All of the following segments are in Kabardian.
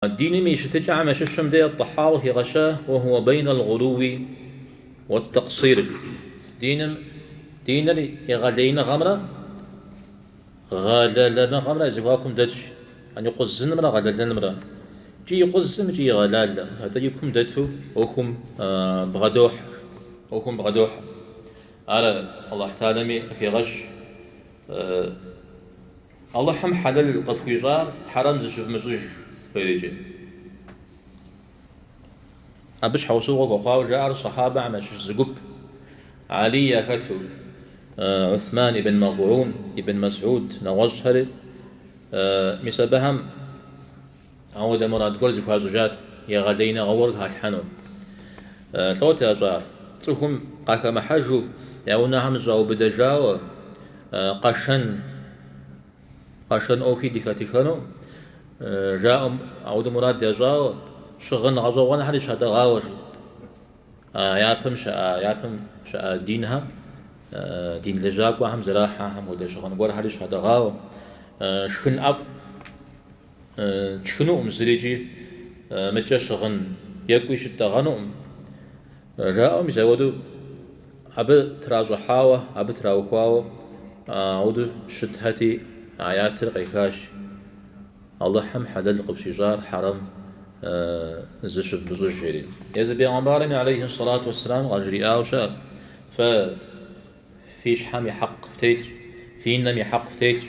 Диным и щытыкӏэхэм ящыщым де Тӏэхьауи хигъэща уэ-хуэ бэйнэ л-гъулууи уэт-тэкъсир. Диным, диныр егъэлеиныгъэмрэ гъэлэлэныгъэмрэ я зэхуакум дэтщ. Яни къузынымрэ гъэлэлэнымрэ. Икӏи икъузым, икӏи игъэлалэм. Атӏэ и кум дэту ӏуэхум бгъэдохьэ. ӏуэхум бгъэдохьэ. Ар Алыхь Тэхьэлами къыхегъэщ. Алыхьым хьэлэл къыфхуищӏар хьэрэм зыщывмыщӏыж, жеӏэрикӏи. Абы щхьэусыгъуэ хуэхъуауэ жаӏэр сэхьабэхэм ящыщ зы гуп, Алий яхэту, Усман ибн Мазӏун, ибн Масӏуд, нэгъуэщӏхэри. Мис абыхэм ауэдэ мурад гуэр зыхуащӏыжат, егъэлеиныгъэ гуэр халъхьэну. Лӏот ящӏар? Цӏыхум къахэмыхьэжу, я унэхэм зыщӏаубыдэжауэ, къэшэн, къэшэн ӏуэхуи дыхэтыхэну, жаӏэу ауэдэ мурад ящӏауэ, щыгъын гъэщӏэгъуэнхэри щатӏэгъауэ, жи. А япэм щыӏа, япэм щыӏа динхэм, дин лэжьакӏуэхэм зэрахьэхэм хуэдэ щыгъын гуэрхэри щатӏэгъауэ, шхын ӏэфӏ тшхынукъым зырикӏи, мыкӏэ щыгъын екӏуи щыттӏэгъэнукъым, жаӏэу мис ауэдэу абы тращӏыхьауэ, абы траухуауэ ауэдэу щытхэти, аятыр къехащ. Алыхьым хьэлэл къыфщищӏар хьэрэм зыщывмыщӏыж, жери. Езы бегъымбарми алейхи сэлату уэсселам къажриӏауэ щыӏэт, Фэ фи щхьэм и хьэкъ фтелъщ, фи нэм и хьэкъ фтелъщ.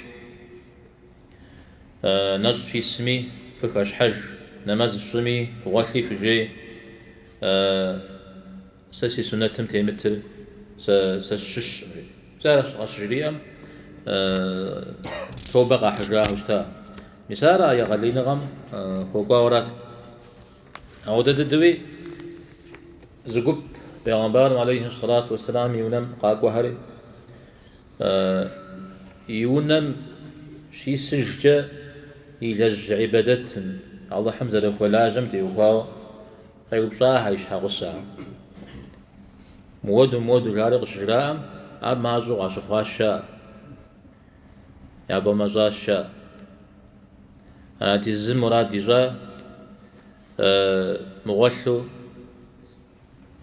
Нэщӏ фисми, фыхэщхьэж, нэмэз фщӏыми, фыгъуэлъи фыжей. Сэ си суннэтым темытыр сэ сэ сщыщкъым, жи. Мис ар къыщыжриӏэм, тобэ къахьыжауэ щыта. Мис ар а егъэлеиныгъэм хуэкӏуауэрат. Ауэдэ дыдэуи зы гуп бегъымбарым алейхи сэлату уэсселам и унэм къакӏуэхэри, и унэм щисыжкӏэ илэжь ибадэтым, Алыхьым зэрыхуэлажьэм теухуауэ къеупщӏахэ и щхьэгъусэхэм. Мыуэду, мыуэду жари къыщыжраӏэм, ар мащӏэу къащыхъуащ жаӏэ, яфӏэмэщӏащ жаӏэ. Арати, зым мурад ищӏа мыгъуэлъу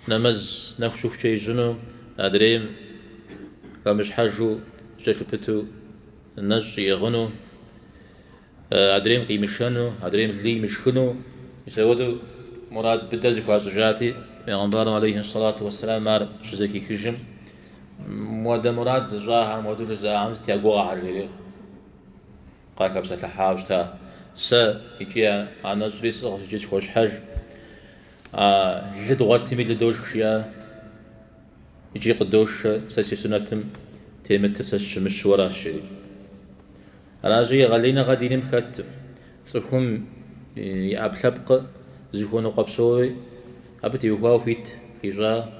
нэмэз нэху щыхукӏэ ищӏыну, адрейм хэмыщхьэжу кӏэлъыпыту нэщӏ иӏыгъыну. Адрейм къимышэну, адрейм лы имышхыну, мис апхуэдэу мурад быдэ зыхуащӏыжати, бегъымбарым алейхи сэлату уэсселам ар щызэхихыжым, муэдэ мурад зыщӏахэм, муэдэу жызыӏахэм сыт я гугъэхэр, жери къахэпсэлъыхьауэ щыта. Сэ икӏи а нэщӏри сӏыгъщ икӏи сыхуощхьэж. А лы дгъуэтми лы дошх, жиӏа икӏи къыдошэ, сэ си сунэтым темытыр сэ сщымыщу аращ, жери. Аращи, егъэлеиныгъэ диным хэткъым, цӏыхум и ӏэпкълъэпкъыр зыхуэныкъуэ псори абы теухуауэ хуит къищӏа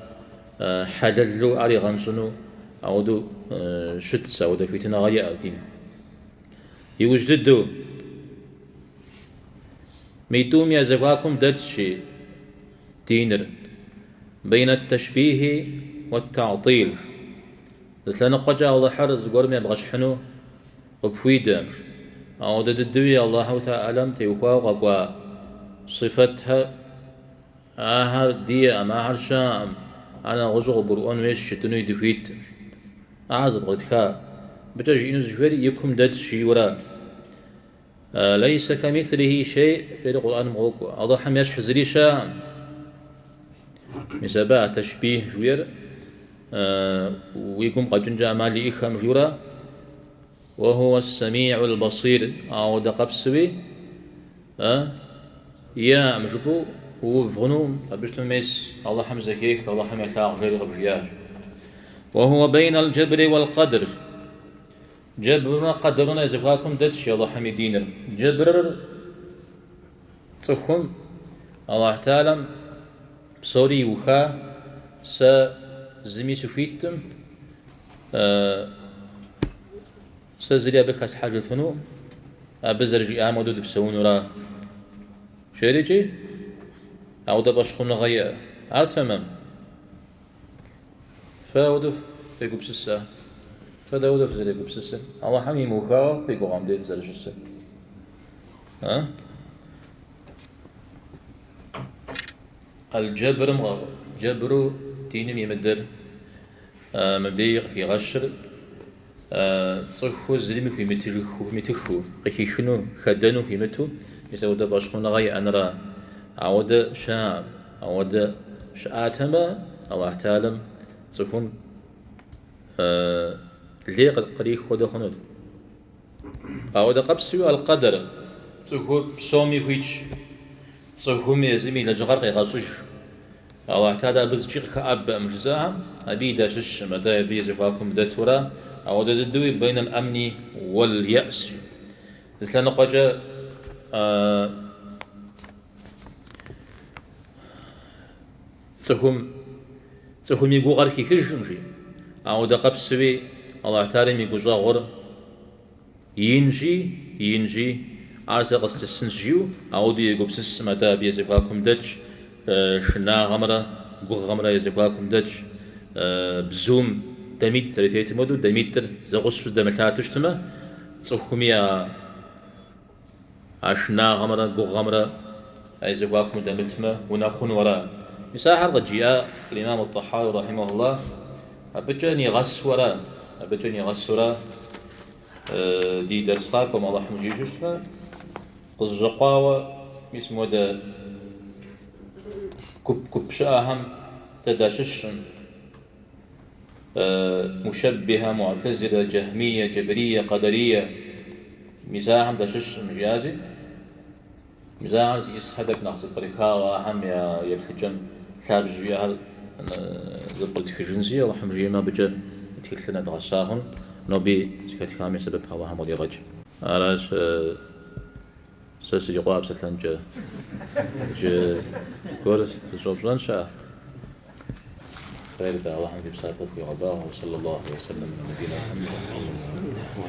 хьэлэлу ар игъэнщӏыну ауэдэу щытщ, ауэдэ хуитыныгъэ иӏэ дин. Иужь дыдэу, мы тӏум я зэхуакум дэтщи диныр, бейнэ ат-ташбихи уат-та'тил. Зы лъэныкъуэкӏэ Алыхьыр зыгуэрым ебгъэщхьыну къыпхуидэм. Ауэдэ дыдэуи Аллахьу Тэхьэлам теухуауэ къэкӏуа сыфэтхэр ахэр диӏэкъым, ахэр щыӏэкъым, ар нэгъуэщӏу къыбгурыӏуэн хуейщ жытӏэнуи дыхуиткъым. Ахэр зэпкърытха. Мыбыкӏэ жиӏэну зыхуейр и кум дэтщ жиӏэурэ. Лейсэ кэмислихи шей, жери Къурӏэным къокӏуэ. Алыхьым ещхь зыри щыӏэкъым. Мис абы а тэшбих жиӏэр уи гум къэкӏынкӏэ ӏэмал иӏэххэм жиӏэурэ, Уэ хуэ ас-самиӏул басир, ауэдэ къэпсуи иӏэкъым жыпӏэу уув хъунукъым, абы щытмэ мес Алыхьым зэхех, Алыхьым елъагъу жери къыбжиӏащ. Уэ хуэ бейнэл джэбри уэл къэдр. Джэбрымрэ къэдырымрэ я зэхуакум дэтщ Алыхьым и диныр. Джэбрыр цӏыхум Алыхь Тэхьэлам псори иуха, сэ зыми сыхуиткъым, сэ зыри абы хэслъхьэжыфынукъым, абы зэрыжиӏам хуэдэу дыпсэунура? Жерикӏи, ауэдэ фӏэщхъуныгъэ иӏэ. Ар тэмэм. Фэ ауэдэу фегупсыса? Фэ дауэдэу фызэрегупсысыр? Алыхьым имыухауэ фи гугъэм деж фызэрыщысыр? А? Аль-Джэбрым, джэбру диным имыдэр мыбдеи къыхигъэщыр цӏыхур зыми хуимытыхыу, къыхихыну, хэдэну хуимыту, мис ауэдэ фӏэщхъуныгъэ иӏэнра. Ауэдэ щыӏэкъым. Ауэдэ щыӏатэмэ, Аллахь Тэхьэлам цӏыхум лей кърих хуэдэ хъунут. Ауэдэ къабзэуи аль-Къэдэр цӏыхур псоми хуитщ. Цӏыхум езым и лэжьыгъэр къегъэщӏыж. Аллахь Тэхьэлэ абы зыкӏи къыхэӏэбэкъым жызыӏэхэм абыи дащыщкъым, атӏэ абы и зэхуакум дэтура, ауэдэ дыдэуи бейн аль-амни уэл-яӏс. Зы лъэныкъуэкӏэ цӏыхум цӏыхум и гугъэр хихыжкъым, жи. Ауэдэ къабзэуи Аллахь Тэхьэлэм и гущӏэгъур Инщи, инщи, ар сэ къыслъысынщ жиӏэу, ауэдэу егупсысым, атӏэ абы и зэхуакум дэтщ, шынагъэмрэ гугъэмрэ я зэхуакум дэтщ. Бзум дамитӏ зэрытетым хуэдэу, дамитӏыр зэгъусэу зэдэмылъатэу щытмэ, цӏыхуми а шынагъэмрэ гугъэмрэ я зэхуакум дэмытмэ, унэхъуну ара. Мис ахэр къыджиӏа Имам ат-Тӏэхьауи рахьимэхуллах, абыкӏэ нигъэсу ара, абыкӏэ нигъэсу ара. Ди дэрс къакӏуэм Алыхьым жиӏэу щытмэ, къызэщӏэкъуауэ мис мыуэдэ гуп-гуп щыӏэхэм дэ дащыщкъым. Мушэббихэ, Муӏтэзилэ, Джэхьмие, Джэбрие, Къэдэрие, мис ахэм дащыщкъым, жиӏази. Мис ахэр зиӏысхэр тӏэкӏу нэхъ зэпкърыхауэ ахэм я еплъыкӏэм лъабжьэу иӏэхэр зэпкърытхыжынщи, Алыхьым жиӏэмэ, абыкӏэ тхылъыр нэдгъэса хъун, ноби зэхэтхам и сэбэп Алыхьым къыдигъэкӏ. Аращ сэ срикъуа псэлъэнкӏэ. Иджы зыгуэр зыщӏэпщӏэн щыӏэ? Хъер дэ Алыхьым фи псапэр фхуигъэбагъуэ, саллаллаху уэсэллэм аля набийна Мухьэммэд.